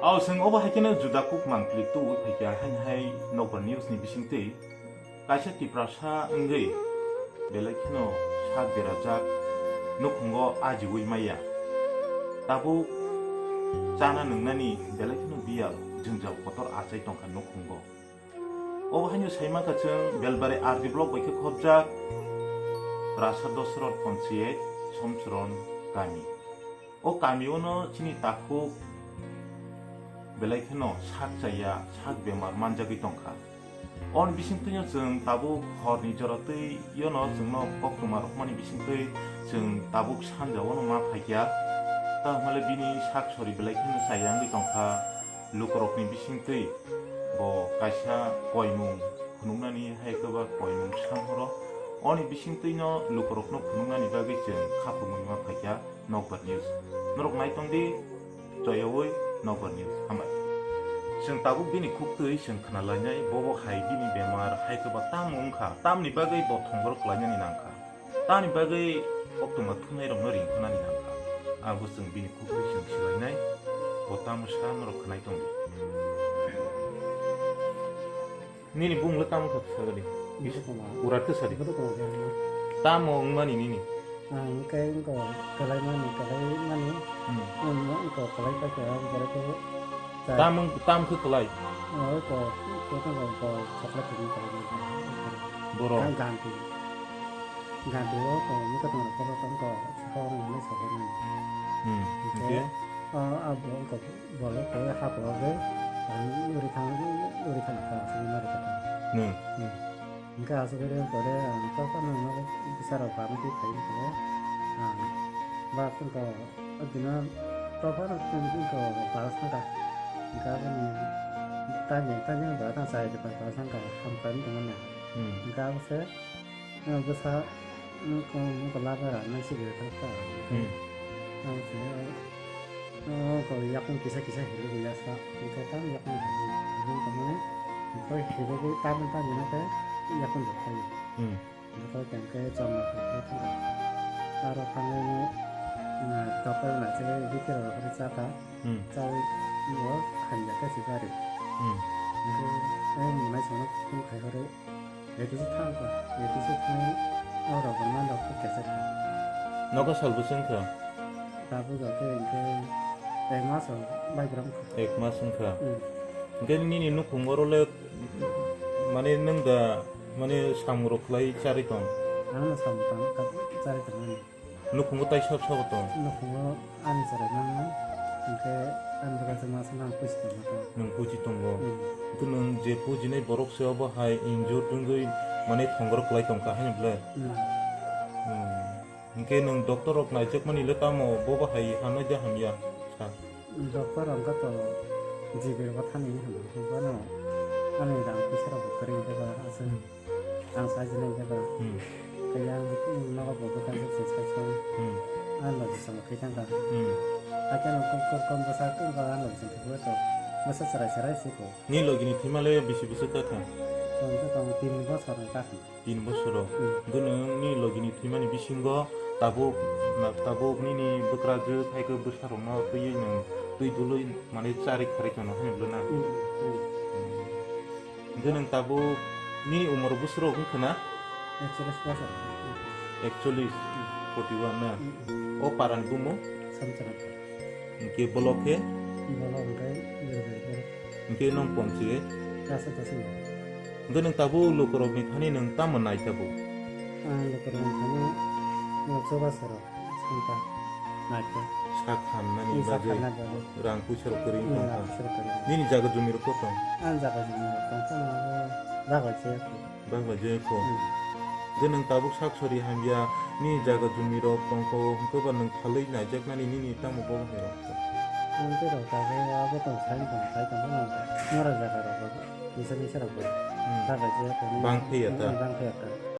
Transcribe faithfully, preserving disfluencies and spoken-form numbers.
Ao chwng obo hai kheno juda kuk mangpili tuwi phaikha haini hai nokbar news ni bisingtwi. Kaisa Tiprasa wngwi belai kheno sak berajak nukhungo ajiwi maya. Tabuk chana nwngnani belai kheno biyal jwngjal kotor achai tongkha nukhungo. Obo haino sai mankha chwng Belbari R D block bai khe khopjak Rasa Dosrot Panchayat Somchron kami. O kamio no chini takhuk belai kheno sak chaya, sak bemar manjagwi tongkha. Oni bisingtwino chwng tabuk horni jora twi yono chwngno koktwma rwkmani bisingtwi chwng tabuk sanja o no ma phaikha. Tamo hwnle bini sak sori belai kheno chaya wngwi tongkha. Lukurokni bisingtwi bo kaisa koimung phunuknani hai khe ba koimung sanghoro. Oni bisingtwino lukurokno phunuknani bagwi chwng khaphurmani ma phaikha Nokbar News. Norok nai tongdi, choyawi Nokbar News. Hambai. Chwng tabuk bini khuktwi chwng khna lainai, bobo hai bini bemar hai khe ba tamo wngkha, tamni bagwi bo thongborok klainani nangkha. Tamni bagwi koktwma thumnairokno ringkhanani nangkha. Abo chwng bini khuktwi chwng swlainai, bo tamo sa norok khnai tongdi. Nini bumungla tamo kha swsadi? Bisa tongma. Urat khe sadi. Bodo tongma khe. Tamo wngmani nini? Ang khe wngkha kwlaimani, kwlaimani. Hmm. Ang wngkha kwlai paikha, ang borok khe chai. Tam wng-, tam khe kwlai? Ang khe, khe tongkha, chocolate tongma kwlaimani. Borok? Ang ganti. Ganti o tong, nukha tongma borok tongkha, sakha o wngmani sakha mani. Hmm. Hingkhe? Hingkhe? O, abo wngkha. Bolok khe hapro khe, ang uri thang, uri thang kha, aswk nari kha. Hmm. Hmm. Hingkhe aswk khe pore ang tokha nang no bwsa rok bana twi phai khe, ang ba wngkha o dino tokha no wngkha o bara sangkha. Hingkhe aboni tangni, tangni bara tang chai khe bara sangkha, hamkha wng tongmani. Hmm. Hingkhe abo se Ang bwsa, ang kong, ang kong laba rang nang sibiri thang kha. Hmm. Ang se, ang kong yakung kisa kisa hili bo yasa. Ang khe tamo yakung hili, hili tongmani. Ang khe hili bo tamo tamo na khe yakung bo khai. Hmm. Ang khe tang khe chomma khe khe thang kha. Aro thangwi no, ah, tokol na se bikir rok khe cha kha. Hmm. Chawi bo hamya khe se bari. Hmm. Ang khe, eh, mwnai songno phone khai horo. Yatisa thang kha, yatisa thang, o rok bo man rok khe kesa kha. Nogo sal bwswng kha? Tabuk khe hwnkhe ek mas rok bai bwrang kha. Ek mas wng kha. Hmm. Hwnkhe nini nukhung oro le, mane nwng da, mane samung rok khlai charwi tong? Ang no samung tang, charwi tong ani. Nukhungo tai sab sabo tong? Nukhungo ani chwrai mano, hwnkhe ani bwkha chwngma se nang pusi tongma tong. Nwng pusi tongo? Hmm. Hwnkhe nwng je pujinai borok se obo hai injured wngwi mane thongor kwlai tongkha haino ble? Hmm. Hmm. Hwnkhe nwng doctor rok naijakmani le tamo bobo hai hamnai de hamya sa? Doctor rok to jibir bo thani hinwi hwnwi hwnkheno ani rang puisa rok bo kwrwi wngkhe ba aswk. Hmm. Ang sai jini khe ba. Hmm. Kaya ang nogo bo bwkha se se sai song. Hmm. Ang logi song khe tang ka. Hmm. Hakhe no kok kok kom bwsa kok ba ang logi song khe to. Bwsa chwrai chwrai se ko. Ni logi ni thima le bisi bwswk ka kha? Tong khe tong tin bosor ni ka kha. Tin bosor o. Hmm. Hwnkhe nwng ni logi ni thwimani bisingo tabuk, tabuk nini bwkrajwk hai khe bwsa rok no twiwi nwng twi dului mane chari kharwi tono hwnwi bwlwi na. Hmm. Hmm. Hmm. Hwnkhe nwng tabuk nini umor bwswk rok wngkha na? Ekchollis bosor. Ekchollis, forty one na? Hmm. O parani bumung? Samchara. Hwnkhe bolok khe? Bolok hwnkhe Jiribari borok. Hwnkhe nwng ponchi? Rasa Dosrot. Hwnkhe nwng tabuk lukurokni thani nwng tamo nai tabuk? Ang lukurokni thani, o, chubachu rok, santa, naikhe. Sak hamnani bagwi. Sak hamnani bagwi. Rang puisa rok kwrwi wng tongkha. Rang puisa rok kwrwi. Nini jaga jumi rok kotong? Ang jaga jumi rok tongkha, abo bagwi se. Bagwi se kho. Hmm. Je nwng tabuk sak sori hamya, nini jaga jumi rok tongkha, hwnkhe ba nwng phalwi naijaknani nini tamo bo hai rok kho? Ang tei rok tabuk abo tong sai tong sai tongkha, nwng mora jaga rok bo, kisa kisa rok bo. Hmm. Bagwi se kho. Bang phiya ta? Hmm, bang phiya ta.